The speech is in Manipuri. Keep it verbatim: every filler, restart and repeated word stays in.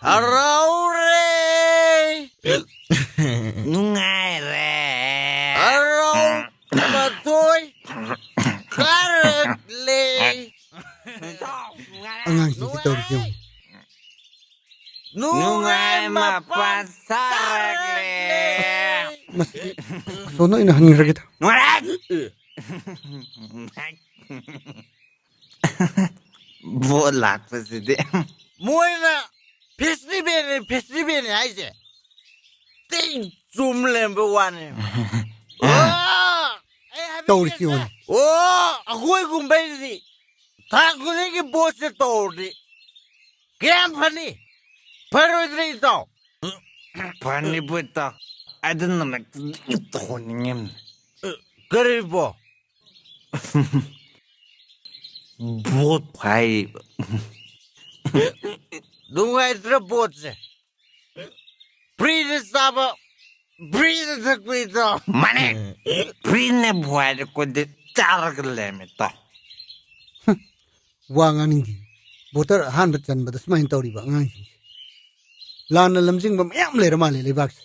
ꯍꯔꯥꯎꯔꯦ꯫ ꯅꯨꯡꯉꯥꯏꯔꯦ꯫ ꯍꯔꯥꯎ ꯃꯇꯣꯏ ꯀꯥꯔꯛꯂꯦ꯫ ꯑꯉꯥꯡꯁꯤꯡꯁꯤ ꯇꯧꯔꯤꯁꯦ ꯌꯦꯡꯉꯨ꯫ ꯅꯨꯡꯉꯥꯏ ꯃꯄꯥꯟ ꯁꯥꯔꯛꯂꯦ꯫ ꯃꯁꯤ ꯑꯁꯣꯟꯗ ꯑꯣꯏꯅ ꯍꯟꯈ꯭ꯔꯒꯦꯗ꯫ ꯅꯨꯡꯉꯥꯏ꯫ ꯚꯣꯠ ꯂꯥꯛꯄꯁꯤꯗꯤ꯫ ꯃꯣꯏꯅ ꯐꯦꯁꯇꯤꯚꯦꯜꯅꯤ, ꯐꯦꯁꯇꯤꯚꯦꯜꯅꯤ ꯍꯥꯏꯁꯦ꯫ ꯇꯤꯡ ꯆꯨꯝ ꯂꯩꯔꯝꯕ ꯋꯥꯅꯤ꯫ ꯑꯣ, ꯑꯩ ꯍꯥꯏꯕꯤꯒꯦ꯫ ꯇꯧꯔꯤꯁꯤ ꯌꯦꯡꯉꯨꯅꯦ꯫ ꯑꯣ, ꯑꯩꯈꯣꯏꯒꯨꯝꯕꯩꯗꯤ ꯊꯥ ꯈꯨꯗꯤꯡꯒꯤ ꯚꯣꯠꯁꯦ ꯇꯧꯔꯗꯤ ꯀꯌꯥꯝ ꯐꯅꯤ? ꯐꯔꯣꯏꯗ꯭ꯔ, ꯏꯇꯥꯎ? ꯐꯅꯤꯕꯨ ꯏꯇꯥꯎ꯫ ꯑꯗꯨ ꯅꯨꯃꯤꯠꯇꯨꯗꯤ ꯇꯧꯍꯟꯅꯤꯡꯉꯤꯝꯅꯦ꯫ ꯀꯔꯤꯕꯣ? ꯚꯣꯠ ꯍꯥꯏꯔꯤꯕ꯫ ꯅꯨꯡꯉꯥꯏꯇ꯭ꯔ ꯚꯣꯠꯁꯦ? ꯐ꯭ꯔꯤꯗ ꯆꯥꯕ, ꯐ꯭ꯔꯤꯗ ꯊꯛꯄ, ꯏꯇꯥꯎ꯫ ꯃꯥꯅꯦ꯫ ꯐ꯭ꯔꯤꯅꯦꯕꯨ ꯍꯥꯏꯔꯗꯤ ꯑꯩꯈꯣꯏꯗꯤ ꯆꯥꯔꯒ ꯂꯩꯔꯝꯃꯦ, ꯏꯇꯥꯎ꯫ ꯋꯥ ꯉꯥꯡꯅꯤꯡꯗꯦ꯫ ꯚꯣꯇꯔ ꯑꯍꯥꯟꯕ ꯆꯟꯕꯗ ꯁꯨꯃꯥꯏꯅ ꯇꯧꯔꯤꯕ ꯑꯉꯥꯡꯁꯤꯡꯁꯦ꯫ ꯂꯥꯟꯅ ꯂꯝꯖꯤꯡꯕ ꯃꯌꯥꯝ ꯂꯩꯔ ꯃꯥꯜꯂꯦ ꯂꯩꯕꯥꯛꯁꯦ꯫